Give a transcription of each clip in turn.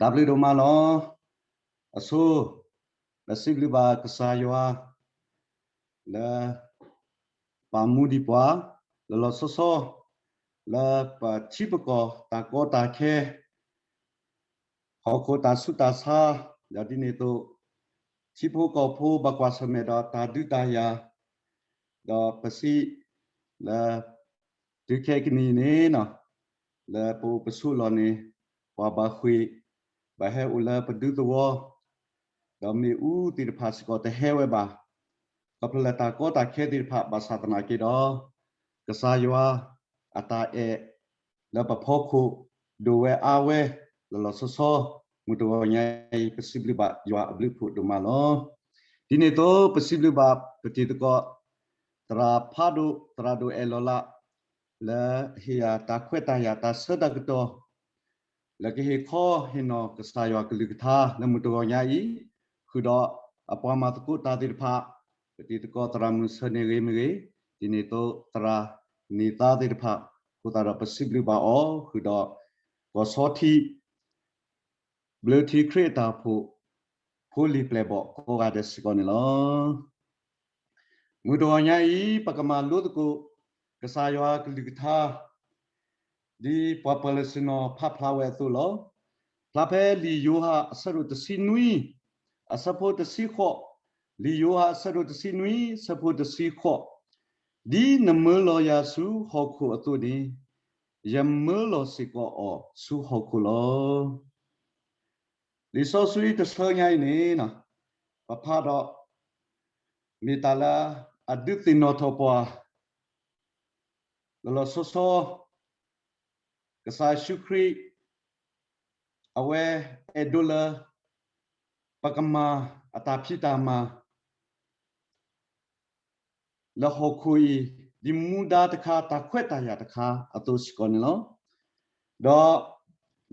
တၢ်ဘျုးဒိၣ်မးလီၤ. အဆိ ပစံးဘျုးဘၣ်ကစၢ်ယွၤ လၢ ပာ်မူဒံးပှၤ လီၤလီၤဆီဆီ လၢပထံပကီၢ်တၢ်ကီတၢ်ခဲ ဟီၣ်ခိၣ်တၢ်ဆူးတၢ်ဆါ ဒီးဒ်န့ၣ်အသိး ထံဖိကီၢ်ဖိဘၣ်ကွၢ်ဆၢၣ်မဲာ်ဒီးတၢ်ဒုးတၢ်ယၤ ဒီးပစံး လၢ တုၤခဲကနံၣ်အံၤန့ၣ် လၢပအိၣ်ပဆိးလီၢ်န့ၣ် ပှၤဘၣ်ဃ့ၢ် ဘၣ်ဟဲအိၣ်လၢပဒူသဝီ ဒီးမ့ၣ်အူသ့ၣ်တဖၣ်စ့ၢ်ကီးတဟဲဝဲဘၣ်. ခီဖျိလၢတၢ်ကီတၢ်ခဲသ့ၣ်တဖၣ်ဘၣ်ဆၣ်သနာ်က့ဒီး ကစၢ်ယွၤအတၢ်အဲၣ်လၢပဖီခိၣ် ဒိၣ်ဝဲအါဝဲ လီၤလီၤဆီဆီ မုၢ်တဂီၤညါအံၤ ပစံးဘျုးဘၣ်ယွၤအဘျုးအဖှိၣ်ဒိၣ်မးလီၤ. ဒ်န့ၣ်အသိး ပစံးဘျုးဘၣ်ပတံၤသကိး သရၣ်ဖးဒိၣ် သရၣ်ဒိၣ်အဲၣ်လီၤလး လၢဟ့ၣ်ယၤတၢ်ခွဲးတၢ်ယာ်တၢ်ဆၢတၢ်ကတီၢ် လၢကဟ့ၣ်ခီဟ့ၣ်နီၤကစၢ်ယွၤကလုၢ်ကထါလၢမုၢ်တဂီၤညါအံၤ, ဃုာ်ဒီးအပှၤမၤသကိးတၢ်သ့ၣ်တဖၣ်, ပတံၤသကိးသရၣ်မုၣ်ဆၢန့ၣ်ဂ့ၤမ့ၢ်ဂ့ၤ, ဒ်န့ၣ်အသိးသရၣ်န့ၢ်သါသ့ၣ်တဖၣ်, အဃိသတးဒီးပစံးဘျုးဘၣ်အီၤ, ဃုာ်ဒီးကီၢ်ဆီထံး ဘျၢထံခရံာ်အတၢ်အိၣ်ဖှိၣ် ဖိလံၤပျဲၢ်ဘီၣ်ကိးဂၤဒဲးစ့ၢ်ကီးန့ၣ်လီၤ. မုၢ်တဂီၤညါအံၤ ပကမၤလိသကိး ကစၢ်ယွၤကလုၢ်ကထါ ဒ်ပှၤပၢၤလၢဆ့ၣ်နီၤဖးဖျါဝဲအသိးလီၤ. ဖျါဖဲလံာ်ယိၤဟၣ်အဆၢဒိၣ်တဆံနွံ အဆၢဖိတဆံဃိး, လံာ်ယိၤဟၣ်အဆၢဒိၣ်တဆံနွံ အဆၢဖိတဆံဃိး, ဒ်နမၢလီၤယၤဆူဟီၣ်ခိၣ်အသိးန့ၣ်, ယမၢလီၤစ့ၢ်ကီးအီၤဆူဟီၣ်ခိၣ်လီၤ. လံာ်စီဆှံတဆၢညါအံၤန့ၣ် ပဖးဒီး မ့ၢ်တၢ်လၢအဒုးသ့ၣ်နီၣ်ထီၣ်ပှၤ လီၤလီၤဆီဆီ ကစၢ်ယ့ၣ်ၡူးခရံာ် အဝဲအဲၣ်ဒိးလၢ ပကမၤအတၢ်ဖံးတၢ်မၤ လၢဟီၣ်ခိၣ်အံၤ ဒ်မူဒါတခါ တၢ်ခွဲးတၢ်ယာ်တခါအသိးစ့ၢ်ကီးန့ၣ်လီၤ.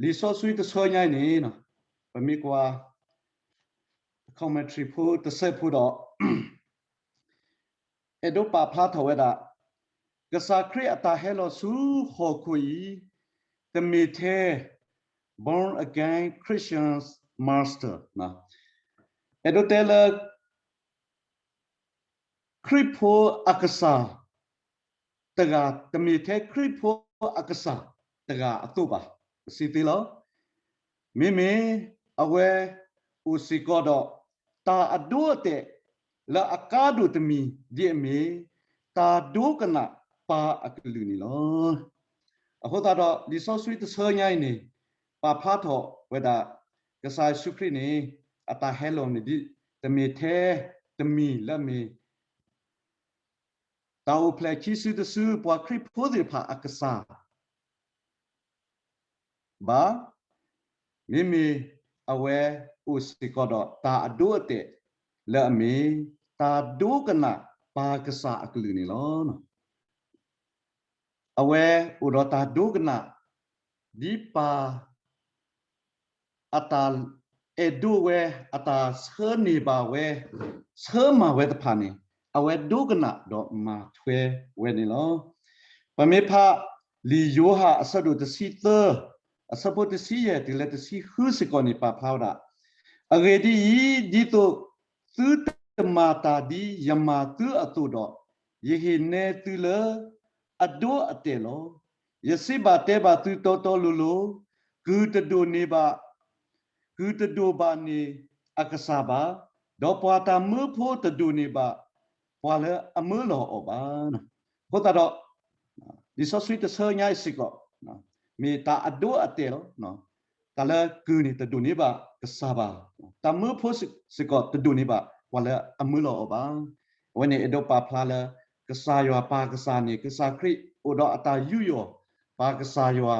ဒီးလံာ်စီဆှံတဆၢညါအံၤန့ၣ် ပမ့ၢ်ကွၢ် commentary ဖိတစဲးဖိဒီး အဲၣ်ဒိးပာ်ဖျါထီၣ်ဝဲဒၣ် ကစၢ်ခရံာ်အတၢ်ဟဲလီၤဆူဟီၣ်ခိၣ်အံၤ တမ့ၢ်ထဲ born again Christian master အဲၣ်ဒိးတဲလၢ ခရံာ်ဖိအကစၢ်တဂၤ, တမ့ၢ်ထဲခရံာ်ဖိအကစၢ်တဂၤအသိးဘၣ်. ပစံးသ့လီၤ. မ့မ့ၢ်အဝဲအိၣ်စ့ၢ်ကီးဒီး တၢ်အဒိအတဲာ် လၢအကါဒိၣ်တမံၤဒ်အမ့ၢ် တၢ်ဒိကနၣ်ပၢ်အကလုၢ်န့ၣ်လီၤ. အဃိသတးဒီး လံာ်စီဆှံတဆၢညါအံၤန့ၣ် ပာ်ဖျါထီၣ်ဝဲဒၣ် ကစၢ်ယ့ၣ်ၡူးခရံာ်န့ၣ် အတၢ်ဟဲလီၤန့ၣ်ဒ် တမ့ၢ်ထဲတမံၤလၢအမ့ၢ် တၢ်အိၣ်ဖျဲၣ်ခံစုတစု ပှၤခရံာ်ဖိသ့ၣ်တဖၣ်အကစၢ် ဘၣ်, မ့မ့ၢ်အဝဲအိၣ်စ့ၢ်ကီးဒီးတၢ်အဒိအတဲာ်လၢအမ့ၢ် တၢ်ဒိကနၣ်ပၢ်ကစၢ်အကလုၢ်န့ၣ်လီၤ. အဝဲအိၣ်ဒီးတၢ်ဒိကနၣ် ဒ်ပၢ် အတၢ်အဲၣ်ဒိးဝဲ အတၢ်ဆၢန့ၢ်ဘၣ်ဝဲ ဆၢမၤဝဲတဖၣ်န့ၣ် အဝဲဒိကနၣ်ဒီးမၤထွဲဝဲန့ၣ်လီၤ. ပမ့ၢ်ဖးလံာ်ယိၤဟၣ်အဆၢဒိၣ်တဆံသၢ အဆၢဖိတဆံယဲၢ်တုၤလၢတဆံဃုစ့ၢ်ကီးန့ၣ် ပာ်ဖျါဝဲဒၣ်, အဂ့ၢ်ဒ်အံၤ, ဒ်သိးသုတမၤတၢ်ဒ်ယမၤသုအသိးဒီး, ယဟ့ၣ်နဲသုလၢ အဒိအတဲာ်လီၤ. ယစံးဘၣ်တဲဘၣ်သုတီတီလိၤလိၤ, ကုၢ်တဒိးန့ၢ်ဘၣ်, ကုၢ်တဒိးဘၣ်န့ၢ်အကစၢ်ဘၣ်, ဒီးပှၤတၢ်မၢဖိတဒိးန့ၢ်ဘၣ် ပှၤလၢအမၢလီၤအီၤဘၣ်. အဃိသတးဒီး လံာ်စီဆှံတဆၢညါအံၤစ့ၢ်ကီး မ့ၢ်တၢ်အဒိအတဲာ်လီၤ. တၢ်လၢကုၢ်န့ၣ်တဒိးန့ၢ်ဘၣ်ကစၢ်ဘၣ်, တၢ်မၢဖိစ့ၢ်ကီးတဒိးန့ၢ်ဘၣ် ပှၤလၢအမၢလီၤအီၤဘၣ်. အဝဲန့ၣ်အဲၣ်ဒိးပာ်ဖျါလၢ ကစၢ်ယွၤပၢ်ကစၢ်န့ၣ် ကစၢ်ခရံာ်အိၣ်ဒီးအတၢ်ယူးယီၣ် ပၢ်ကစၢ်ယွၤ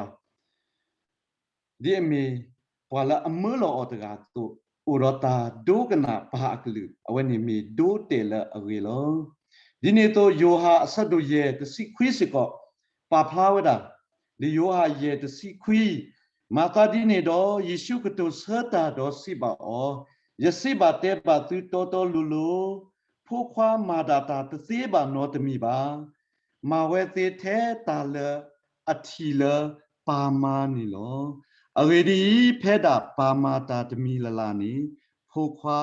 ဒ်အမ့ၢ် ပှၤလၢအမၢလီၤအီၤတဂၤအသိး အိၣ်ဒီးတၢ်ဒိကနၣ်ပၢ်အကလုၢ် အဝဲန့ၣ်မ့ၢ်ဒိတဲာ်လၢအဂ့ၤလီၤ. ဒ်န့ၣ်အသိး ယိၤဟၣ်အဆၢဒိၣ်ယဲၢ်တဆံခွံစ့ၢ်ကီး ပာ်ဖျါဝဲဒၣ်, လံာ်ယိၤဟၣ်ယဲၢ်တဆံခွံ, မၤသးဒ်န့ၣ်ဒီး ယ့ၣ်ၡူးကတိၤဆၢတၢ်ဒီးစံးဘၣ်အီၤ, ယစံးဘၣ်တဲဘၣ်သုတီတီလိၤလိၤ, ဖိခွါမၤဒၣ်တၢ်တသ့ဘၣ်နီတမံၤဘၣ်. မၤဝဲသ့ထဲတၢ်လၢအထံၣ်လၢပၢ်မၤန့ၣ်လီၤ. အဂ့ၢ်ဒ်အံၤ, ဖဲဒၣ်ပၢ်မၤတၢ်တမံၤလၢ်လၢ်န့ၣ်, ဖိခွါ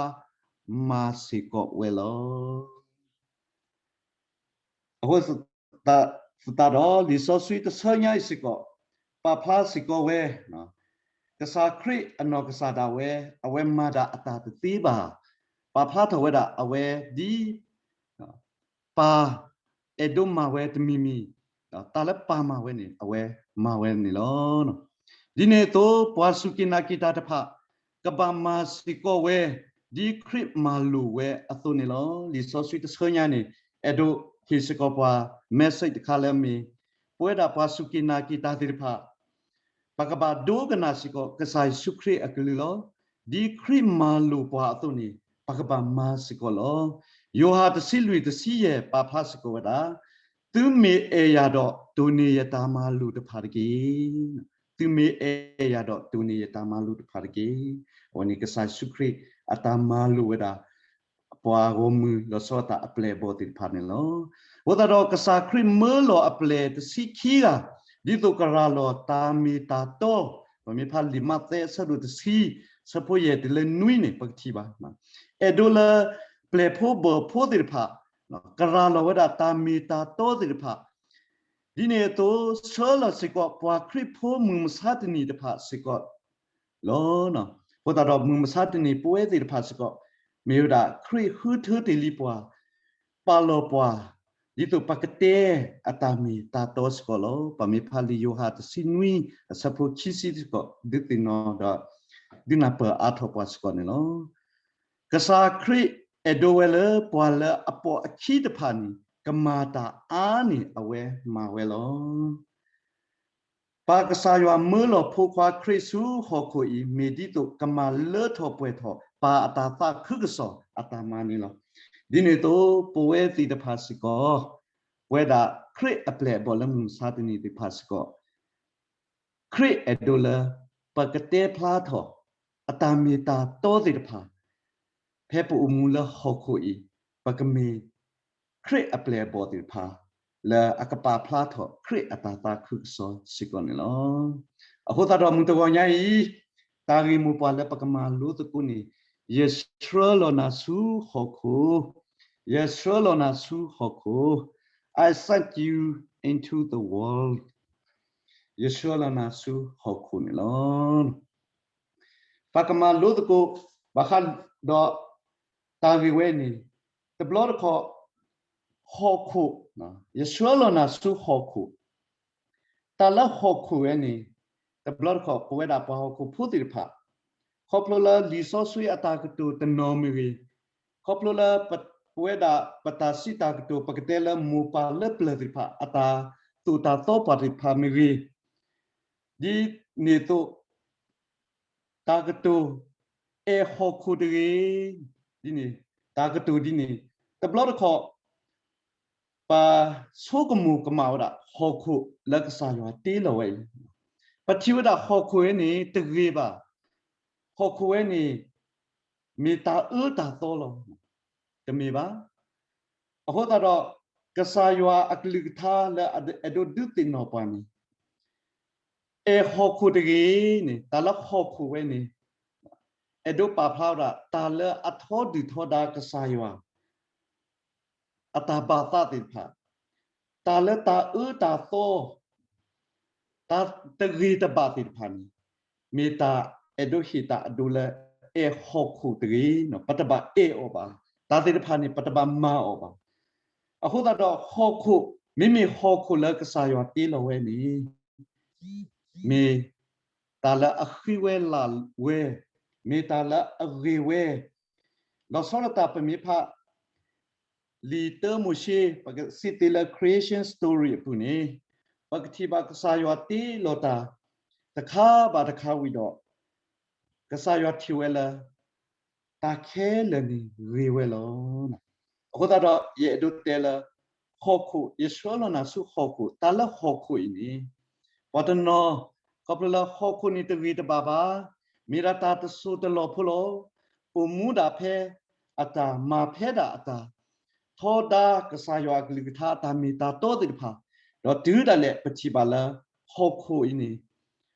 မၤစ့ၢ်ကီးဝဲလီၤ. အဃိသတးဒီး လံာ်စီဆှံတဆၢညါအံၤစ့ၢ်ကီး ပာ်ဖျါစ့ၢ်ကီးဝဲ, ကစၢ်ခရံာ်အနီၢ်ကစၢ်ဒၣ်ဝဲ, အဝဲမၤဒၣ်အတၢ်တသ့ဘၣ်. ပာ်ဖျါထီၣ်ဝဲဒၣ်အဝဲဒ် ပၢ်အဲၣ်ဒိးမၤဝဲတမံၤမံၤ, တၢ်လၢပၢ်မၤဝဲန့ၣ် အဝဲမၤဝဲန့ၣ်လီၤ. ဒ်န့ၣ်အသိး ပှၤစူၢ်က့ၤနာ်က့ၤတၢ်တဖၣ် ကဘၣ်မၤစ့ၢ်ကီးဝဲ ဒ်ခရံာ်မၤလိာ်ဝဲအသိးန့ၣ်လီၤ. လံာ်စီဆှံတဆၢညါန့ၣ် အဲၣ်ဒိးဟ့ၣ်စ့ၢ်ကီးပှၤ message တခါလၢအမ့ၢ် ပဝဲဒၣ်ပှၤစူၢ်က့ၤနာ်က့ၤတၢ်သ့ၣ်တဖၣ် ပကဘၣ်ဒိကနၣ်စ့ၢ်ကီး ကစၢ်ယ့ၣ်ၡူးခရံာ်အကလုၢ်လီၤ. ဒ်ခရံာ်မၤလိာ်ပှၤအသိးန့ၣ် ပကဘၣ်မၤစ့ၢ်ကီးလီၤ. ယိၤဟၣ်တဆံလွံၢ်တဆံယဲၢ် ပာ်ဖျါစ့ၢ်ကီးဝဲဒၣ်, သုမ့ၢ်အဲၣ်ယၤဒီး တိၢ်န့ၢ်ယတၢ်မၤလိာ်တဖၣ်တက့ၢ်. သုမ့ၢ်အဲၣ်ယၤဒီး တိၢ်န့ၢ်ယတၢ်မၤလိာ်တဖၣ်တက့ၢ်. အဝဲန့ၣ်ကစၢ်ယ့ၣ်ၡူးခရံာ်အတၢ်မၤလိာ်ဝဲဒၣ် ပှၤဂီၢ်မုၢ်လီၤဆီဒၣ်တၢ်အပျဲၢ်အဘီၣ်သ့ၣ်တဖၣ်န့ၣ်လီၤ. အဃိသတးဒီး ကစၢ်ခရံာ်မၢလီၤအပျဲၢ်တဆံခံဂၤ, ဒ်သိးကရၤလီၤတၢ်မ့ၢ်တၢ်တီ, ပမ့ၢ်ဖးလံာ်မးသဲအဆၢဒိၣ်တဆံ, ဆၢဖိယဲၢ်တုၤလၢနွံန့ၣ် ပကထံၣ်ဘၣ်. အဲၣ်ဒိးလၢပျဲၢ်ဖိဘီၣ်ဖိသ့ၣ်တဖၣ်, ကရၤလီၤဝဲဒၣ်တၢ်မ့ၢ်တၢ်တီသ့ၣ်တဖၣ်, ဒ်န့ၣ်အသိး ဆှၢလီၤစ့ၢ်ကီးပှၤခရံာ်ဖိမုၢ်မဆါတနံၤတဖၣ်စ့ၢ်ကီးလီၤ. အဃိသတးဒီး မုၢ်မဆါတနံၤပဝဲသ့ၣ်တဖၣ်စ့ၢ်ကီး မ့ၢ်ဝဲဒၣ်ခရံာ်ဃုထၢတ့ၢ်လံပှၤ, ပာ်လီၤပှၤ, ဒ်သိးပကတဲအတၢ်မ့ၢ်တၢ်တီစ့ၢ်ကီးလီၤ. ပမ့ၢ်ဖးလံာ်ယိၤဟၣ်တဆံနွံ အဆၢဖိခံဆံစ့ၢ်ကီး ဒုးသ့ၣ်နီၣ်ဒီး ဒုးနၢ်ပၢၢ်အါထီၣ်ပှၤစ့ၢ်ကီးန့ၣ်လီၤ. ကစၢ်ခရံာ်အဲၣ်ဒိးဝဲလၢပှၤလၢအပိာ်အခံတဖၣ်န့ၣ် ကမၤတၢ်အါန့ၢ်အဝဲမၤဝဲလီၤ. ပၢ်ကစၢ်ယွၤမၢလီၤဖိခွါခရံာ်ဆူဟီၣ်ခိၣ်အံၤ မ့ၢ်ဒ်သိးကမၤလၢထီၣ်ပှဲၤထီၣ် ပၢ်အတၢ်သးခုကစီၣ်အတၢ်မၤန့ၣ်လီၤ. ဒ်န့ၣ်အသိး ပဝဲသ့ၣ်တဖၣ်စ့ၢ်ကီး ပဝဲဒၣ်ခရံာ်အပျဲၢ်အဘီၣ်လၢမုၢ်မဆါတနံၤသ့ၣ်တဖၣ်စ့ၢ်ကီး ခရံာ်အဲၣ်ဒိးလၢ ပကတဲဖျါထီၣ် အတၢ်မ့ၢ်တၢ်တီသ့ၣ်တဖၣ် ဖဲပအိၣ်မူလၢဟီၣ်ခိၣ်အံၤ ပကမ့ၢ်ခရံာ်အပျဲၢ်အဘီၣ်သ့ၣ်တဖၣ် လၢအကပာ်ဖျါထီၣ်ခရံာ်အတၢ်သးခုကစီၣ်စ့ၢ်ကီးန့ၣ်လီၤ. အဃိသတးဒီးမုၢ်တဂီၤညါအံၤ တၢ်ဂ့ၢ်မိၢ်ပှၢ်လၢပကမၤလိသကိးန့ၣ် ယဆှၢလီၤနၤဆူဟီၣ်ခိၣ်, ယဆှၢလီၤနၤဆူဟီၣ်ခိၣ်, I sent you into the world, ယဆှၢလီၤနၤဆူဟီၣ်ခိၣ်န့ၣ်လီၤ. ပကမၤလိသကိး ဘၣ်ဃးဒီး တၢ်ဂ့ၢ်ဝဲန့ၣ် တဘျီတခီၣ် ဟီၣ်ခိၣ်, ယဆှၢလီၤနၤဆူဟီၣ်ခိၣ်, တၢ်လၢဟီၣ်ခိၣ်ဝဲန့ၣ် တဘျီတခီၣ် ပဝဲဒၣ်ပှၤဟီၣ်ခိၣ်ဖိသ့ၣ်တဖၣ် ခီဖျိလၢလံာ်စီဆှံအတၢ်ကတိၤတနီၤမ့ၢ်ဂ့ၤ, ခီဖျိလၢပဝဲဒၣ်ပတၢ်စံးတၢ်ကတိၤ ပကတဲလၢမိၢ်ပၢ်လၢပျၢၤသ့ၣ်တဖၣ် အတၢ်သိၣ်တၢ်သီပှၤသ့ၣ်တဖၣ်မ့ၢ်ဂ့ၤ, ဒ်န့ၣ်အသိး တၢ်ကတိၤ အဲၣ်ဟီၣ်ခိၣ်တဂ့ၤ, ဒ်န့ၣ် တၢ်ကတိၤဒ်န့ၣ် တဘျီတခီၣ် ပဆိကမိၣ်ကမၣ်ဝဲဒၣ် ဟီၣ်ခိၣ်လၢကစၢ်ယွၤတ့လီၤဝဲအံၤ, ပထံၣ်ဝဲဒၣ်ဟီၣ်ခိၣ်ဝဲန့ၣ်တဂ့ၤဘၣ်, ဟီၣ်ခိၣ်ဝဲန့ၣ် မ့ၢ်တၢ်အၢတၢ်သီလီၤ, တမ့ၢ်ဘၣ်. အဃိသတးဒီး ကစၢ်ယွၤအကလုၢ်ကထါလၢအအဲၣ်ဒိးဒုးသ့ၣ်နီၣ်ပှၤန့ၣ် အဲၣ်ဟီၣ်ခိၣ်တဂ့ၤန့ၣ် တၢ်လၢဟီၣ်ခိၣ်ဝဲန့ၣ် အဲၣ်ဒိးပာ်ဖျါဝဲဒၣ် တၢ်လၢအထီဒုၣ်ထီဒါကစၢ်ယွၤ အတၢ်ဘၣ်သးသ့ၣ်တဖၣ်, တၢ်လၢတၢ်အၢတၢ်သီ တၢ်တဂ့ၤတဘၣ်သ့ၣ်တဖၣ်န့ၣ် မ့ၢ်တၢ်အဲၣ်ဒိးဟ့ၣ်တၢ်အဒိလၢ အဲၣ်ဟီၣ်ခိၣ်တဂ့ၤ, ပတဘၣ်အဲၣ်အီၤဘၣ်, တၢ်သ့ၣ်တဖၣ်န့ၣ် ပတဘၣ်မၤအီၤဘၣ်. အဃိသတးဒီးဟီၣ်ခိၣ် မ့မ့ၢ်ဟီၣ်ခိၣ်လၢကစၢ်ယွၤတ့လီၤဝဲန့ၣ် မ့ၢ်တၢ်လၢအဃံဝဲလၤဝဲ, မ့ၢ်တၢ်လၢအဂ့ၤဝဲ, လီၤဆီဒၣ်တၢ်ပမ့ၢ်ဖး လံာ်တၢမိၤၡ့ ပကစံးသ့လၢ creation story အပူၤန့ၣ် ပကထံၣ်ဘၣ်ကစၢ်ယွၤတ့လီၤတၢ် တခါဘၣ်တခါဝံၤဒီး ကစၢ်ယွၤထံၣ်ဝဲလၢ တၢ်ခဲလၢာ်န့ၣ်ဂ့ၤဝဲလီၤ. အဃိသတးဒီး ယအဲၣ်ဒိးတဲလၢ ဟီၣ်ခိၣ် ယဆှၢလီၤနၤဆူဟီၣ်ခိၣ်, တၢ်လၢဟီၣ်ခိၣ်အံၤန့ၣ် ပှၤတနီၤ ခီဖျိလၢဟီၣ်ခိၣ်န့ၣ်တဂ့ၤတဘၣ်ဘၣ်, မ့ၢ်ဒၣ်တၢ်တစိၢ်တလီၢ်ဖိလီၤ. အိၣ်မူဒၣ်ဖဲအတၢ်, မၤဖဲဒၣ်အတၢ်, ထီဒါကစၢ်ယွၤအကလုၢ်ကထါအတၢ်မ့ၢ်တၢ်တီသ့ၣ်တဖၣ်, ဒီးတုၤဒၣ်လဲာ်ပထံၣ်ဘၣ်လၢ ဟီၣ်ခိၣ်အံၤန့ၣ်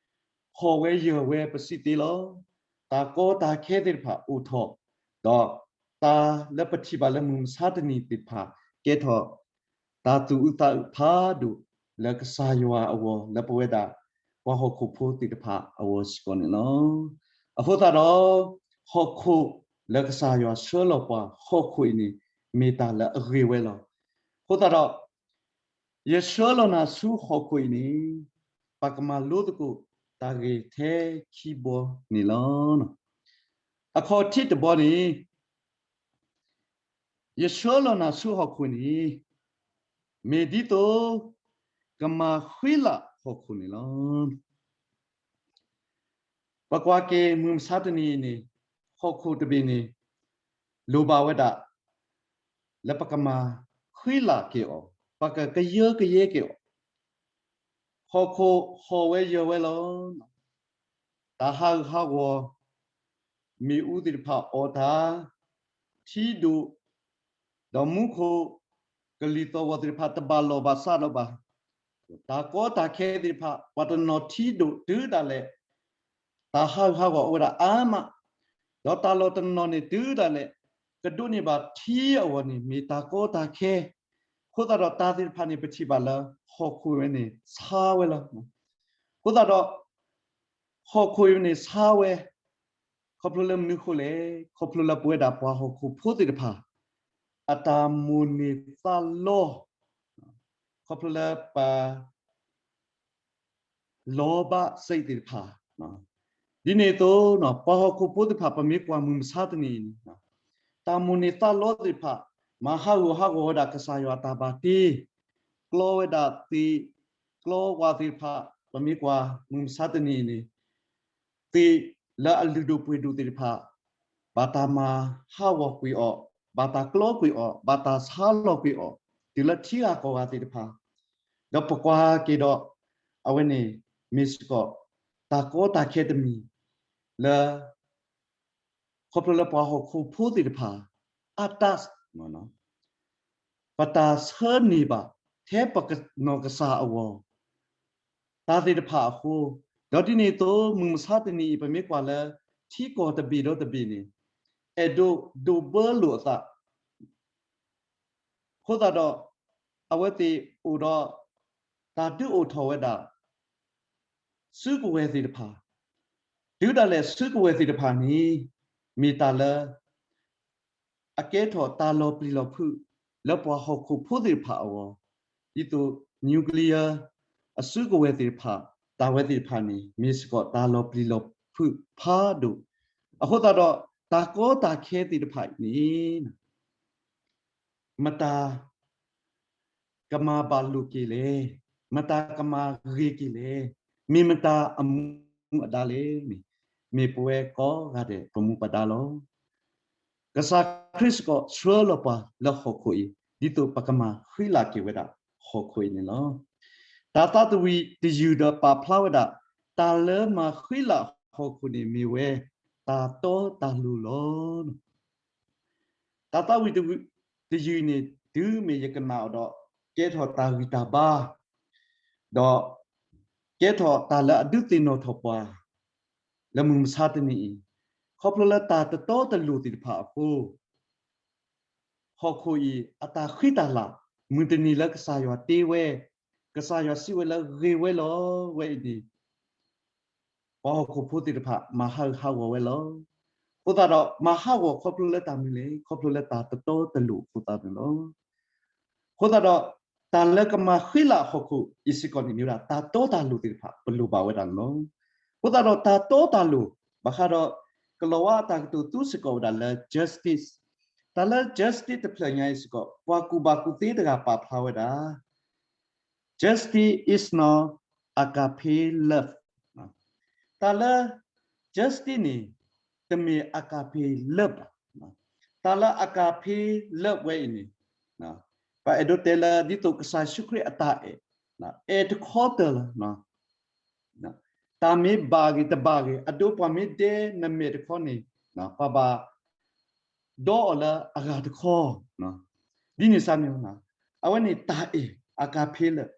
ဟီၣ်ဝဲယၢၤဝဲပစံးသ့လီၤ. တၢ်ကီတၢ်ခဲသ့ၣ်တဖၣ်အိၣ်ထီၣ်, ဒီးတၢ်လၢပထံၣ်ဘၣ်လၢမုၢ်မဆါတနံၤသ့ၣ်တဖၣ် ကဲထီၣ် တၢ်သူၣ်အုးသးအုးဖးဒိၣ်လၢကစၢ်ယွၤအဂီၢ် လၢပဝဲဒၣ်ပှၤဟီၣ်ခိၣ်ဖိသ့ၣ်တဖၣ်အဂီၢ်စ့ၢ်ကီးန့ၣ်လီၤ. အဃိသတးဒီး ဟီၣ်ခိၣ်လၢကစၢ်ယွၤဆှၢလီၤပှၤဟီၣ်ခိၣ်အံၤန့ၣ် မ့ၢ်တၢ်လၢအဂ့ၤဝဲလီၤ. အဃိသတးဒီး ယဆှၢလီၤနၤဆူဟီၣ်ခိၣ်အံၤန့ၣ် ပကမၤလိသကိးတၢ်ဂ့ၢ်ထဲခံဘီန့ၣ်လီၤ. အခီၣ်ထံးတဘီန့ၣ် ယဆှၢလီၤနၤဆူဟီၣ်ခိၣ်န့ၣ် မ့ၢ်ဒ်သိး ကမၤဃံလၤဟီၣ်ခိၣ်န့ၣ်လီၤ. ပကွၢ်က့ၤမုၢ်မဆါတနံၤအံၤန့ၣ် ဟီၣ်ခိၣ်တဘ့ၣ်န့ၣ် လိၣ်ဘၣ်ဝဲဒၣ် လၢပကမၤဃံလၤက့ၤအီၤ, ပကကယၢကယဲက့ၤအီၤ, ဟီၣ်ခိၣ်ဟီၣ်ဝဲယၢၤဝဲလီၤ. တၢ်ဟးဂူာ်ဟးဂီၤ, မ့ၣ်အူသ့ၣ်တဖၣ်အီၣ်တၢ်, ထံဒိၣ်, ဒီးမူခိၣ်, ကလံၤသီၣ်ဂီၤသ့ၣ်တဖၣ်တဘၣ်လီၢ်ဘၣ်စးလီၤဘၣ်, တၢ်ကီတၢ်ခဲသ့ၣ်တဖၣ် ပှၤတနီၤထံဒိၣ်တုၤဒၣ်လဲာ် တၢ်ဟးဂူာ်ဟးဂီၤအိၣ်ဝဲဒၣ်အါမး, ဒီးတၢ်လီၢ်တနီၤန့ၣ်တုၤဒၣ်လဲာ် ကဒိးန့ၢ်ဘၣ်ထံအဂီၢ်န့ၣ် မ့ၢ်တၢ်ကီတၢ်ခဲ, အဃိသတးဒီးတၢ်သ့ၣ်တဖၣ်န့ၣ် ပထံၣ်ဘၣ်လၢဟီၣ်ခိၣ်ဝဲန့ၣ် ဆါဝဲလီၤ. အဃိသတးဒီး ဟီၣ်ခိၣ်ဝဲန့ၣ်ဆါဝဲ, ခီဖျိလၢမနုၤအဃိလဲၣ်, ခီဖျိလၢပဝဲဒၣ်ပှၤဟီၣ်ခိၣ်ဖိသ့ၣ်တဖၣ် အတၢ်မိၣ်န့ၢ်သးလီ, ခီဖျိလၢပ လီၤဘၣ်စ့ၢ်သ့ၣ်တဖၣ်, ဒ်န့ၣ်အသိး ပှၤဟီၣ်ခိၣ်ဖိသ့ၣ်တဖၣ် ပမ့ၢ်ကွၢ်မုၢ်မဆါတနံၤအံၤန့ၣ် တၢ်မိၣ်န့ၢ်သးလီသ့ၣ်တဖၣ် မၤဟးဂူာ်ဟးဂီၤဝဲဒၣ်ကစၢ်ယွၤအတၢ်ဘၣ်တ့, ကျီဝဲဒၣ်သ့ၣ်, ကျီဝဲသ့ၣ်တဖၣ် ပမ့ၢ်ကွၢ်မုၢ်မဆါတနံၤအံၤန့ၣ် သ့ၣ်လၢအလုၢ်ဒိၣ်ပှ့ၤဒိၣ်သ့ၣ်တဖၣ် ဘၣ်တၢ်မၤဟးဂီၤကွံာ်အီၤ, ဘၣ်တၢ်ကျီကွံာ်အီၤ, ဘၣ်တၢ်ဆါလီၤကွံာ်အီၤ, တုၤလၢထံဂၤကီၢ်ဂၤသ့ၣ်တဖၣ်, ဒီးပကွၢ်က့ၤဒီး အဝဲန့ၣ် မ့ၢ်စ့ၢ်ကီး တၢ်ကီတၢ်ခဲတမံၤ လၢ ခီဖျိလၢပှၤဟီၣ်ခိၣ်ဖိသ့ၣ်တဖၣ် အတၢ် ပတၢ်ဆၢန့ၢ်ဘၣ် ထဲပနီၢ်ကစၢ်အဂီၢ် တၢ်သ့ၣ်တဖၣ်အဃိ, ဒီးဒ်န့ၣ်အသိး မုၢ်မဆါတနံၤအံၤ ပမ့ၢ်ကွၢ်လၢ ထံကီၢ်တဘ့ၣ်ဒီးတဘ့ၣ်န့ၣ် အဲၣ်ဒိးဒိးဘၢလိာ်အသး အဃိသတးဒီး အဝဲသ့ၣ်အိၣ်ဒီး တၢ်ဒုးအိၣ်ထီၣ်ဝဲဒၣ် စုကဝဲၤသ့ၣ်တဖၣ်, တုၤဒၣ်လဲာ်စုကဝဲၤသ့ၣ်တဖၣ်န့ၣ် မ့ၢ်တၢ်လၢ အကဲထီၣ်တၢ်လီၤပျံၤလီၤဖုး လၢပှၤဟီၣ်ခိၣ်ဖိသ့ၣ်တဖၣ်အဂီၢ်, ဒ်သိး nuclear အစုကဝဲၤသ့ၣ်တဖၣ်, တၢ်ဝဲသ့ၣ်တဖၣ်န့ၣ် မ့ၢ်စ့ၢ်ကီးတၢ်လီၤပျံၤလီၤဖုးဖးဒိၣ်, အဃိသတးဒီး တၢ်ကီတၢ်ခဲသ့ၣ်တဖၣ်အံၤန့ၣ် မတၤကမၤဘၣ်လိာ်က့ၤလဲၣ်, မတၤကမၤဂ့ၤက့ၤလဲၣ်, မ့ၢ်မတၤအမူအဒါလဲၣ်န့ၣ်, မ့ၢ်ပဝဲကိးဂၤဒဲးပမူပဒါလီၤ. ကစၢ်ခရံာ်စ့ၢ်ကီးဆှၢလီၤပှၤလၢဟီၣ်ခိၣ်အံၤ ဒ်သိးပကမၤဃံလၤက့ၤဝဲဒၣ်ဟီၣ်ခိၣ်အံၤန့ၣ်လီၤ. တၢ်သးတဝံၤတယုၢ်ဒီးပာ်ဖျါဝဲဒၣ် တၢ်လၢမၤဃံလၤဟီၣ်ခိၣ်န့ၣ်မ့ၢ်ဝဲ တၢ်တီတၢ်လိၤလီၤ. တၢ်သးဝံၤတယုၢ်န့ၣ် တုၤမ့ၢ်ယကနၣ်အီၤဒီး ကဲထီၣ်တၢ်ဂံၢ်တၢ်ဘါ, ဒီးကဲထီၣ်တၢ်လၢအဒုးသ့ၣ်နီၣ်ထီၣ်ပှၤ လၢမုၢ်မဆါတနံၤအံၤ, ခီဖျိလၢတၢ်တတီတလိၤသ့ၣ်တဖၣ်အဃိ ဟီၣ်ခိၣ်အံၤ အတၢ်ဃံတၢ်လၤ မုၢ်တနံၤလၢကစၢ်ယွၤတ့ဝဲ, ကစၢ်ယွၤစံးဝဲလၢဂ့ၤဝဲလီၤဝဲအံၤန့ၣ် ပှၤဟီၣ်ခိၣ်ဖိသ့ၣ်တဖၣ် မၤဟးဂူာ်ဟးဂီၤဝဲလီၤ. အဃိသတးဒီး မၤဟးဂီၤခီဖျိလၢတၢ်မနုၤလဲၣ်, ခီဖျိလၢတၢ်တတီတလိၤအဃိသတးန့ၣ်လီၤ. အဃိသတးဒီး တၢ်လၢကမၤဃံလၤဟီၣ်ခိၣ်အံၤစ့ၢ်ကီးန့ၣ် မ့ၢ်ဝဲဒၣ်တၢ်တီတၢ်လိၤသ့ၣ်တဖၣ် ပလိၣ်ဘၣ်ဝဲဒၣ်န့ၣ်လီၤ. အဃိသတးဒီးတၢ်တီတၢ်လိၤ ဘၣ်ဃးဒီး ကလီၤဝါအတၢ်ကတိၤသူစ့ၢ်ကီးဝဲဒၣ်လၢ justice, တၢ်လၢ justice တဖျၢၣ်ညါအံၤစ့ၢ်ကီး ပှၤကူၣ်ဘၣ်ကူၣ်သ့တဂၤပာ်ဖျါဝဲဒၣ် Justice is not agape love. တၢ်လၢ justice န့ၣ် တမ့ၢ် agape love ဘၣ်. တၢ်လၢ agape love ဝဲအံၤန့ၣ် ပအဲၣ်ဒိးတဲလၢဒ်သိးကစၢ်ယ့ၣ်ၡူးခရံာ်အတၢ်အဲၣ်, အဲၣ်တခီတၢၢ်လီၤ. တၢ်မ့ၢ်ဘၣ်ဂ့ၤတဘၣ်ဂ့ၤ အဒိပှၤမ့ၢ်ဒဲနမဲာ်တခီန့ၣ် ပှၤဘၣ်ဒီအီၤလၢအဂၤတခီ, ဒ်န့ၣ်စ့ၢ်န့ၣ် အဝဲန့ၣ်တၢ်အဲၣ် agape love.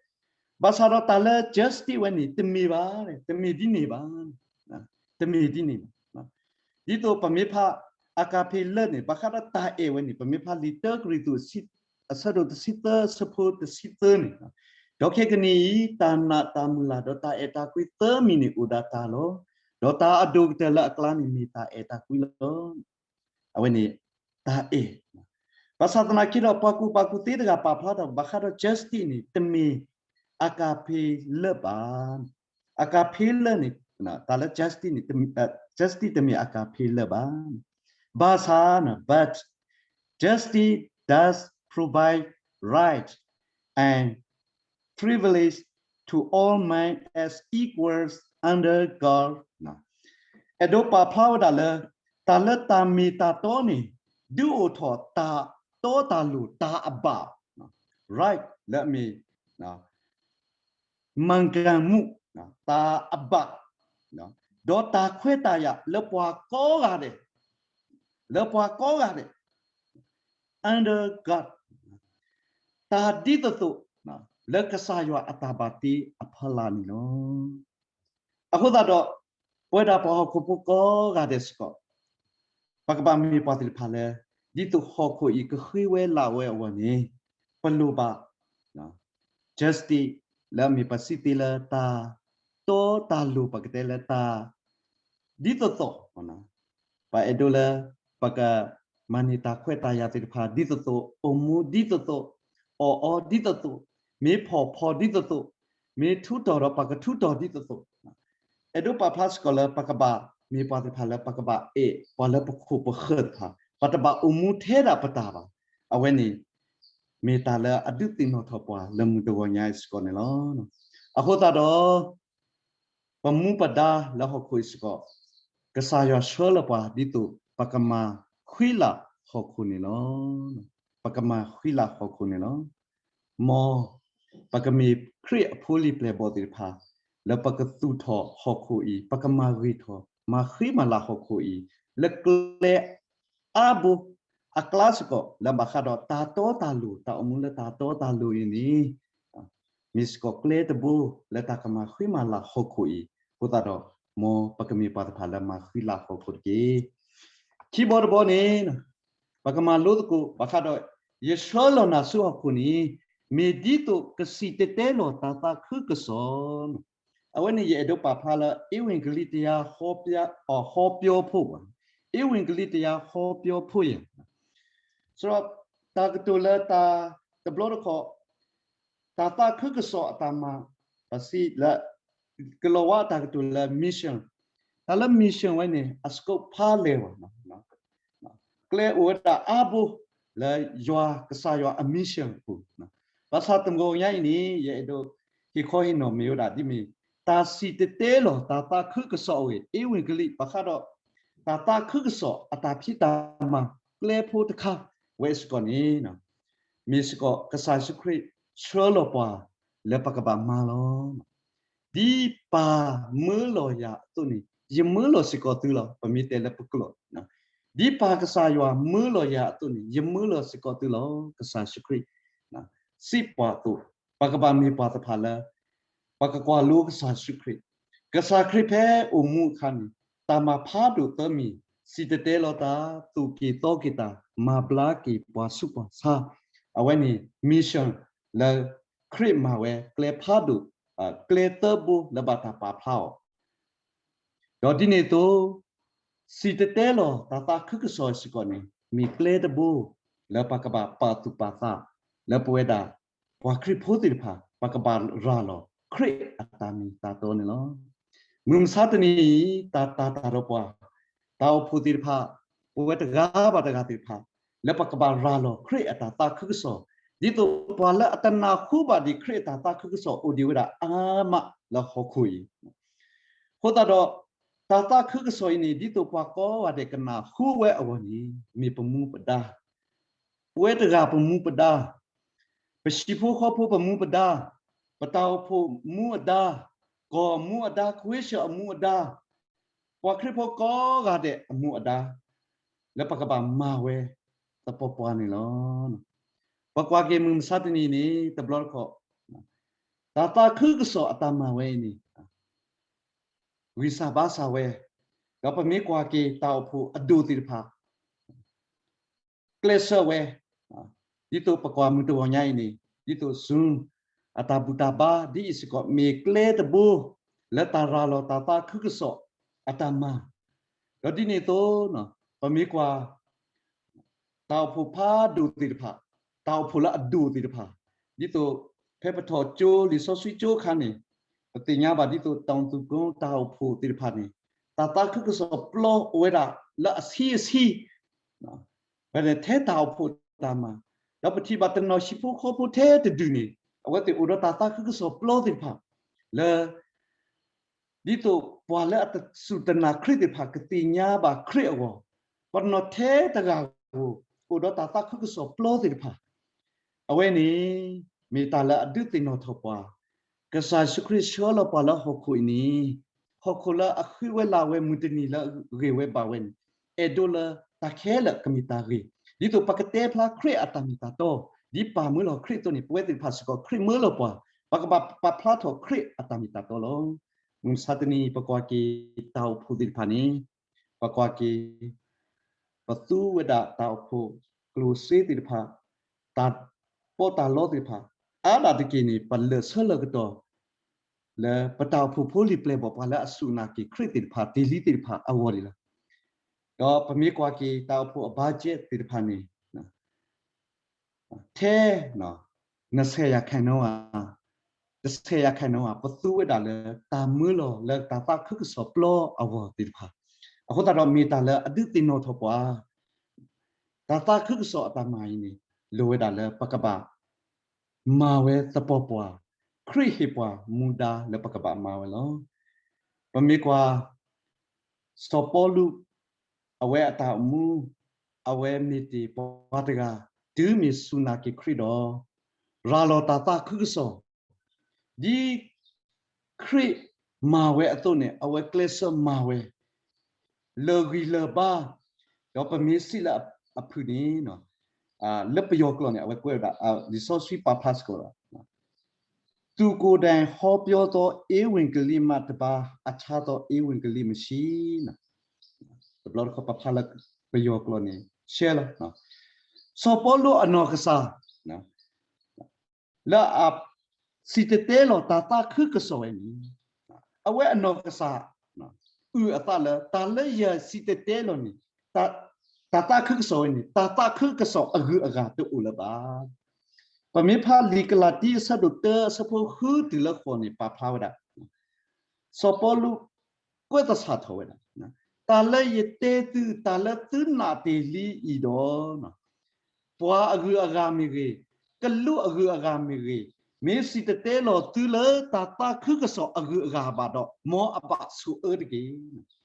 ဘၣ်ဆၣ်ဒီးတၢ်လၢ justice ဝဲန့ၣ် တမ့ၢ်ဘၣ်, တမ့ၢ်ဒ်န့ၣ်ဘၣ်, တမ့ၢ်ဒ်န့ၣ်ဘၣ်. ဒ်သိးပမ့ၢ်ဖး agape love န့ၣ် ဘၣ်ဃးဒီးတၢ်အဲၣ်ဝဲန့ၣ် ပမ့ၢ်ဖးလံာ်တၢကရံၣ်သူး အဆၢဒိၣ်တဆံသၢ အဆၢဖိတဆံသၢန့ၣ်, ဒီးခဲကနံၣ်အံၤ တၢ်နာ်တၢ်မုၢ်လၢ်ဒီးတၢ်အဲၣ်တၢ်ကွံသၢမံၤန့ၣ်အိၣ်ဒၣ်တၢ်လီၤ. ဒီးတၢ်အဒိၣ်ကတၢၢ်လၢအကျါန့ၣ်မ့ၢ်တၢ်အဲၣ်တၢ်ကွံလီၤ. အဝဲန့ၣ် တၢ်အဲၣ်. ဘၣ်ဆၣ်သနာ်က့ဒီး ပှၤကူၣ်ဘၣ်ကူၣ်သ့တဂၤပာ်ဖျါထီၣ် ဘၣ်ဃးဒီး justice န့ၣ် တမ့ၢ် agape love ဘၣ်. Agape love န့ၣ် တၢ်လၢ justice န့ၣ် justice တမ့ၢ် agape love ဘၣ်. ဘၣ်ဆၣ် but justice does provide right and privilege to all men as equals under God. အဲၣ်ဒိးပာ်ဖျါဝဲဒၣ်လၢ တၢ်လၢတၢ်မ့ၢ်တၢ်တီန့ၣ် ဒုးအိၣ်ထီၣ်တၢ်တီတၢ်လိၤတၢ်အဘၣ် right လၢအမ့ၢ် မှန်ကန်မှု တၢ်အဘၣ် ဒီးတၢ်ခွဲးတၢ်ယာ်လၢပှၤကိးဂၤဒဲး, လၢပှၤကိးဂၤဒဲး under God တၢ်ဒ်သိးသိး လၢကစၢ်ယွၤအတၢ်ဘၣ်တ့အဖီလာ်န့ၣ်လီၤ. အဃိသတးဒီး ပဝဲဒၣ်ပှၤဟီၣ်ခိၣ်ဖိကိးဂၤဒဲးစ့ၢ်ကီး ပကဘၣ်မ့ၢ်ပှၤသ့ၣ်တဖၣ်လၢ ဒ်သိးဟီၣ်ခိၣ်အံၤကဃ့ဝဲလၢ်ဝဲအဂီၢ်န့ၣ် ပလိၣ်ဘၣ် justice လၢအမ့ၢ်ပစံးသ့လၢတၢ်တီတၢ်လိၤ ပကတဲလၢတၢ် ဒ်သိးသိး ပအဲၣ်ဒိးလၢ ပကမၤန့ၢ်တၢ်ခွဲးတၢ်ယာ်သ့ၣ်တဖၣ်ဒ်သိးသိး, အိၣ်မူဒ်သိးသိး, အီၣ်အီဒ်သိးသိး, မ့ၢ်ဖှီၣ်ဖီဒ်သိးသိး, မ့ၢ်ထူးတီၤဒီးပကထူးတီၤဒ်သိးသိး, အဲၣ်ဒိးပာ်ဖျါစ့ၢ်ကီးလၢပကဘၣ်မ့ၢ်ပှၤသ့ၣ်တဖၣ်လၢပကဘၣ်အဲၣ်ပှၤလၢပခိၣ်ပဃၢၤတဖၣ်, ပတဘၣ်အိၣ်မူထဲဒၣ်ပတၢ်ဘၣ်. အဝဲန့ၣ် မ့ၢ်တၢ်လၢအဒုးသ့ၣ်နီၣ်ထီၣ်ပှၤလၢမုၢ်တဂီၤညါအံၤစ့ၢ်ကီးန့ၣ်လီၤ. အဃိသတးဒီး ပမူပဒါလၢဟီၣ်ခိၣ်အံၤစ့ၢ်ကီး, ကစၢ်ယွၤဆှၢလီၤပှၤဒ်သိး ပကမၤဃံလၤဟီၣ်ခိၣ်န့ၣ်လီၤ. ပကမၤဃံလၤဟီၣ်ခိၣ်န့ၣ်လီၤ. မ်ပကမ့ၢ်ခရံာ်အဖိလံၤပျဲၢ်ဘီၣ်သ့ၣ်တဖၣ် လၢပကသူၣ်ထီၣ်ဟီၣ်ခိၣ်အံၤ, ပကမၤဂ့ၤထီၣ် မၤဃံမၤလၤဟီၣ်ခိၣ်အံၤ, လၢကျဲအါဘိအကျါစ့ၢ်ကီး လၢဘၣ်ဃးဒီးတၢ်တီတၢ်လိၤ, တၢ်အိၣ်မူလၢတၢ်တီတၢ်လိၤအံၤန့ၣ် မ့ၢ်စ့ၢ်ကီးကျဲတဘိလၢတၢ်ကမၤဃံမၤလၤဟီၣ်ခိၣ်အံၤ, အဃိသတးဒီး မ်ပကမ့ၢ်ပှၤတဖၣ်လၢမၤဃံလၤဟီၣ်ခိၣ်တက့ၢ်. ခံဘီတဘီန့ၣ် ပကမၤလိသကိး ဘၣ်ဃးဒီး ယဆှၢလီၤနၤဆူဟီၣ်ခိၣ်န့ၣ် မ့ၢ်ဒ်သိးကစံၣ်တဲၤတဲလီၤတၢ်သးခုကစီၣ်. အဝဲန့ၣ်ယအဲၣ်ဒိးပာ်ဖျါလၢ ဧဝံဂေလိတယၤဟီပ အဟီပၠီဖိဘၣ်, ဧဝံဂေလိတယၤဟီပၠီဖိယဲၢ် ဆိုတော့ တၢ်ကတိၤလၢတၢ်တဘျီတခီၣ် တၢ်သးခုကစီၣ်အတၢ်မၤ ပစံးလၢ ကလီၤဝါအတၢ်ကတိၤလၢ mission, တၢ်လၢ mission ဝဲန့ၣ် အ scope ဖးလဲၢ်ဘၣ်, ကျဲအိၣ်ဝဲဒၣ်အါဘိလၢယွၤကစၢ်ယွၤအ mission အပူၤ, ဘၣ်ဆၣ်တဂီၤညါအံၤန့ၣ် ယအဲၣ်ဒိးဟ့ၣ်ခီဟ့ၣ်နီၤမ့ၢ်ဝဲဒၣ်ဒ်မ့ၢ် တၢ်စံၣ်တဲၤတဲလီၤတၢ်သးခုကစီၣ်အဂ့ၢ် ဧဝံဂေလိ ဘၣ်ဃးဒီး တၢ်သးခုကစီၣ်အတၢ်ဖံးတၢ်မၤကျဲဖိတခါဝဲစ့ၢ်ကီးန့ၣ် မ့ၢ်စ့ၢ်ကီးကစၢ်ယ့ၣ်ၡူးခရံာ်ဆှၢလီၤပှၤ လၢပကဘၣ်မၤလီၤ. ဒ်ပၢ်မၢလီၤယၤအသိးန့ၣ် ယမၢလီၤစ့ၢ်ကီးသုလီၤ. ပမ့ၢ်တဲလၢပကျိာ်, ဒ်ပၢ်ကစၢ်ယွၤမၢလီၤယၤအသိးန့ၣ် ယမၢလီၤစ့ၢ်ကီးသုလီၤ. ကစၢ်ယ့ၣ်ၡူးခရံာ် စံးပှၤအသိး ပကဘၣ်မ့ၢ်ပှၤတဖၣ်လၢ ပကကွၢ်လိကစၢ်ယ့ၣ်ၡူးခရံာ်, ကစၢ်ခရံာ်ဖဲအိၣ်မူအခါန့ၣ် တၢ်မၤဖးဒိၣ်သၢမံၤ, စံၣ်တဲၤတဲလီၤတၢ်, သူၣ်က့ၢ်သီက့ၢ်တၢ်, မၤဘျါက့ၤပှၤဆူးပှၤဆါ, အဝဲန့ၣ် mission လၢခရံာ်မၤဝဲ ကျဲဖးဒိၣ်, ကျဲသၢဘိလၢဘၣ်တၢ်ပာ်ဖျါအီၤ ဒီးဒ်န့ၣ်အသိး စံၣ်တဲၤတဲလီၤတၢ်သးခုကစီၣ်စ့ၢ်ကီးန့ၣ် မ့ၢ်ကျဲတဘိ လၢပကဘၣ်ပာ်သူၣ်ပာ်သး လၢပဝဲဒၣ် ပှၤခရံာ်ဖိသ့ၣ်တဖၣ် ပကဘၣ်ရၤလီၤခရံာ်အတၢ်မ့ၢ်တၢ်တီန့ၣ်လီၤ. မုၢ်မဆါတနံၤအံၤ တၢ်တၤတၢ်ဒီးပှၤ တၢ်အိၣ်ဖှိၣ်သ့ၣ်တဖၣ် ပဝဲတဂၤဘၣ်တဂၤသ့ၣ်တဖၣ် လၢပကဘၣ်ရၤလီၤခရံာ်အတၢ်သးခုကစီၣ် ဒ်သိးပှၤလၢအတနၢ်ဟူဘၣ်ဒံးခရံာ်အတၢ်သးခုကစီၣ်အိၣ်ဒံးဝဲဒၣ်အါမးလၢဟီၣ်ခိၣ်အံၤ အဃိသတးဒီး တၢ်သးခုကစီၣ်အံၤန့ၣ် ဒ်သိးပှၤကိးဂၤဒဲးကနၢ်ဟူဝဲအဂီၢ်န့ၣ် မ့ၢ်ပမူပဒါ, ပဝဲတဂၤပမူပဒါ, ပဟံၣ်ဖိဃီဖိပမူပဒါ, ပတၢ်အိၣ်ဖှိၣ်မူအဒါ, ကီၢ်မူအဒါ, ခဝ့ၡၢၣ်အမူအဒါ, ပှၤခရံာ်ဖိကိးဂၤဒဲးအမူအဒါ လၢပကဘၣ်မၤဝဲသပှၢ်ပှၢ်န့ၣ်လီၤ. ပကွၢ်က့ၤမုၢ်မဆါတနံၤန့ၣ် တဘျီတခီၣ် တၢ်သးခုကစီၣ်အတၢ်မၤဝဲအံၤန့ၣ် ဂံၢ်စၢ်ဘါစၢ်ဝဲ, ဒီးပမ့ၢ်ကွၢ်က့ၤတၢ်အိၣ်ဖှိၣ်အဒိၣ်သ့ၣ်တဖၣ် ကျဲးစၢးဝဲ, ဒ်သိးပကွၢ်မုၢ်တဂီၤညါအံၤန့ၣ် ဒ်သိး Zoom အတၢ်ဘူၣ်တၢ်ဘါ ဒ်အံၤစ့ၢ်ကီး မ့ၢ်ကျဲတဘိ လၢတၢ်ရၤလီၤတၢ်သးခုကစီၣ်အတၢ်မၤ, ဒီးဒ်န့ၣ်အသိး ပမ့ၢ်ကွၢ် တၢ်အိၣ်ဖှိၣ်ဖးဒိၣ်သ့ၣ်တဖၣ်, တၢ်အိၣ်ဖှိၣ်လၢအဒိၣ်သ့ၣ်တဖၣ်, ဒ်သိး ဖဲပထီၣ်ကၠိ လံာ်စီဆှံကၠိအခါန့ၣ် ပသ့ၣ်ညါဘၣ်ဒ်သိး တီၢ်သူၣ်ကိတၢ်အိၣ်ဖှိၣ်သ့ၣ်တဖၣ်န့ၣ် တၢ်သးခုကစီၣ်ပျီအိၣ်ဝဲဒၣ်လၢအဆံးအဆံး ဖဲထဲတၢ်အိၣ်ဖှိၣ်တၢ်မၤ, ဒီးပထံၣ်ဘၣ်တနီၤဟံၣ်ဖိဃီဖိထဲတဒူၣ်န့ၣ် အဝဲသ့ၣ်အိၣ်ဒီးတၢ်သးခုကစီၣ်ပျီသ့ၣ်တဖၣ် လၢ ဒ်သိးပှၤလၢအတစူၢ်တနာ်ခရံာ်သ့ၣ်တဖၣ် ကသ့ၣ်ညါဘၣ်ခရံာ်အဂီၢ်, ပနီၢ်ထဲတဂၤဧိၤ အိၣ်ဒီးတၢ်သးခုကစီၣ်ပျီသ့ၣ်တဖၣ်, အဝဲန့ၣ် မ့ၢ်တၢ်လၢအဒုးသ့ၣ်နီၣ်ထီၣ်ပှၤ, ကစၢ်ယ့ၣ်ၡူးခရံာ်ဆှၢလီၤပှၤလၢဟီၣ်ခိၣ်အံၤန့ၣ် ဟီၣ်ခိၣ်လၢအဃ့ဝဲလၤဝဲမုၢ်တနံၤလၢအဂ့ၤဝဲဘၣ်ဝဲန့ၣ် အဲၣ်ဒိးလၢတၢ်ခဲလၢာ်ကမ့ၢ်တၢ်ဂ့ၤ, ဒ်သိးပကတဲဖျါခရံာ်အတၢ်မ့ၢ်တၢ်တီ, ဒ်ပၢ်မၢလီၤခရံာ်အသိးန့ၣ် ပဝဲသ့ၣ်တဖၣ်စ့ၢ်ကီး ခရံာ်မၢလီၤပှၤ, ပကဘၣ်ပာ်ဖျါထီၣ်ခရံာ်အတၢ်မ့ၢ်တၢ်တီလီၤ. မုၢ်မဆါတနံၤအံၤ ပကွၢ်က့ၤတၢ်အိၣ်ဖှိၣ်သ့ၣ်တဖၣ်န့ၣ် ပကွၢ်က့ၤ ပသူဝဲဒၣ်တၢ်အိၣ်ဖှိၣ်ကျိၣ်စ့သ့ၣ်တဖၣ်, တၢ်ပီးတၢ်လီသ့ၣ်တဖၣ်, အါဒၣ်တက့ၢ်န့ၣ် ပလၢာ်ဆၢလၢာ်ကတီၢ် လၢပတၢ်အိၣ်ဖှိၣ်ဖိလံၤပျဲၢ်ဘီၣ် ပှၤလၢအစူၢ်နာ်က့ၤခရံာ်သ့ၣ်တဖၣ် တ့ၢ်လံသ့ၣ်တဖၣ်အဂီၢ်န့ၣ်လီၤ. ဒီးပမ့ၢ်ကွၢ်က့ၤတၢ်အိၣ်ဖှိၣ်အ budget သ့ၣ်တဖၣ်န့ၣ် ထဲ နဆဲးယၤခဲနီဧါ, တဆဲးယၤခဲနီဧါ, ပသူဝဲဒၣ်လၢတၢ်မၢလီၤလၢတၢ်သးခုကစီၣ်ပျီအဂီၢ်သ့ၣ်တဖၣ်, အဃိသတးဒီးမ့ၢ်တၢ်လၢအဒုးသ့ၣ်နီၣ်ထီၣ်ပှၤ တၢ်သးခုကစီၣ်အတၢ်မၤအံၤန့ၣ် လိၣ်ဝဲဒၣ်လၢပကဘၣ် မၤဝဲသပှၢ်ပှၢ်, ခရံာ်ဟ့ၣ်ပှၤမူဒါလၢပကဘၣ်မၤဝဲလီၤ. ပမ့ၢ်ကွၢ် စီၤပီလူး အဝဲအတၢ်အိၣ်မူ အဝဲမ့ၢ်တ့ၢ်ပှၤတဂၤ တုၤမ့ၢ်စူၢ်နာ်က့ၤခရံာ်ဒီး ရၤလီၤတၢ်သးခုကစီၣ် ဒ်ခရံာ်မၤဝဲအသိးန့ၣ် အဝဲကျဲးစၢးမၤဝဲ လၢာ်ဂံၢ်လၢာ်ဘါ, ဒီးပမ့ၢ်စံးလၢအဖုၣ်န့ၣ် လၢပယီၤကျိာ်န့ၣ် အဝဲကွဲးဝဲဒၣ် လံာ်စီဆှံပာ်ဖျါစ့ၢ်ကီးဝဲဒၣ် သူကိုယ်တိုင်ဟောပြောသော ဧဝံဂေလိမှတပါး အခြားသော ဧဝံဂေလိမရှိ တဘျီတခီၣ်ပာ်ဖျါလၢပယီၤကျိာ်န့ၣ် ရှဲလီၤ. စီၤပီလူးအနီၢ်ကစၢ် လၢအစံၣ်တဲၤတဲလီၤတၢ်သးခုကစီၣ်ဝဲန့ၣ် အဝဲအနီၢ်ကစၢ် အုၣ်အသးလၢ တၢ်လၢယစံၣ်တဲၤတဲလီၤန့ၣ် တၢ်သးခုကစီၣ်ဝဲန့ၣ် တၢ်သးခုကစီၣ်အဂုၤအဂၤတအိၣ်လၢၤဘၣ်. ပမ့ၢ်ဖးလံာ်ကလၤတံ အဆၢဒိၣ်တၢ အဆၢဖိဃုတုၤလၢဃိးန့ၣ် ပာ်ဖျါဝဲဒၣ် စီၤပီလူး ကွဲးသဆၣ်ထီၣ်ဝဲဒၣ် တၢ်လၢယတဲသု တၢ်လၢသုနာ်တ့ၢ်လံအံၤဒီး ပှၤအဂုၤအဂၤမ့ၢ်ဂ့ၤ, ကလူးအဂုၤအဂၤမ့ၢ်ဂ့ၤ, မ့ၢ်စံၣ်တဲၤတဲလီၤသုလၢတၢ်သးခုကစီၣ်အဂုၤအဂၤဘၣ်ဒီး မ်အဘၣ်ဆိၣ်အၢတက့ၢ်.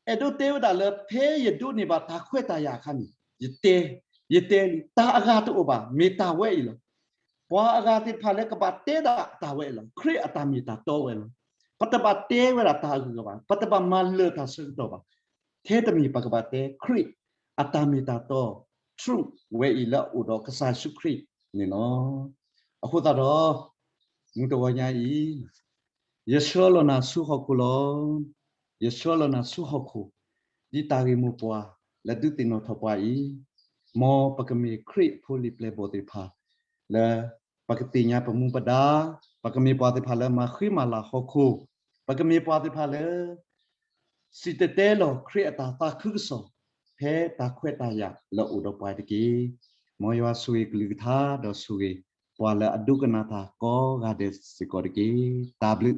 အဲၣ်ဒိးတဲဝဲဒၣ်လၢ ဖဲယဒိးန့ၢ်ဘၣ်တၢ်ခွဲးတၢ်ယာ်အခါန့ၣ် ယတဲ, ယတဲလံ တၢ်အဂၤတအိၣ်ဘၣ်, မ့ၢ်တၢ်ဝဲအံၤလီၤ. ပှၤအဂၤသ့ၣ်တဖၣ်လၢကဘၣ်တဲဒၣ်တၢ်ဝဲအံၤလီၤ. ခရံာ်အတၢ်မ့ၢ်တၢ်တီဝဲလီၤ. ပတဘၣ်တဲဝဲဒၣ်တၢ်အဂုၤအဂၤဘၣ်, ပတဘၣ်မၤလၢာ်တၢ်ဆၢကတီၢ်ဘၣ်. ထဲတမံၤပကဘၣ်တဲ ခရံာ်အတၢ်မ့ၢ်တၢ်တီ truth ဝဲအံၤလၢအအိၣ်ဒီးကစၢ်ယ့ၣ်ၡူးခရံာ်န့ၣ်လီၤ. အဃိသတးဒီး မုၢ်တဂီၤညါအံၤ ယဆှၢလီၤနၤဆူဟီၣ်ခိၣ်လီၤ. ယဆှၢလီၤနၤဆူဟီၣ်ခိၣ် ဒ်တၢ်ဂ့ၢ်မိၢ်ပှၢ်လၢဒုးသ့ၣ်နီၣ်ထီၣ်ပှၤအံၤ, မ်ပကမ့ၢ်ခရံာ်ဖိလံၤပျဲၢ်ဘီၣ်သ့ၣ်တဖၣ် လၢပကသ့ၣ်ညါပမူပဒါ, ပကမ့ၢ်ပှၤသ့ၣ်တဖၣ်လၢမၤဃံမၤလၤဟီၣ်ခိၣ်, ပကမ့ၢ်ပှၤသ့ၣ်တဖၣ်လၢ စံၣ်တဲၤတဲလီၤခရံာ်အတၢ်သးခုကစီၣ် ဖဲတၢ်ခွဲးတၢ်ယာ်လၢအအိၣ်ဒီးပှၤတက့ၢ်. မ်ယွၤဆိၣ်ဂ့ၤကလုၢ်ကထါ ဒီးဆိၣ်ဂ့ၤပှၤလၢအဒိကနၣ်တၢ်ကိးဂၤဒဲးစ့ၢ်ကီးတက့ၢ်. တၢ်ဘျုး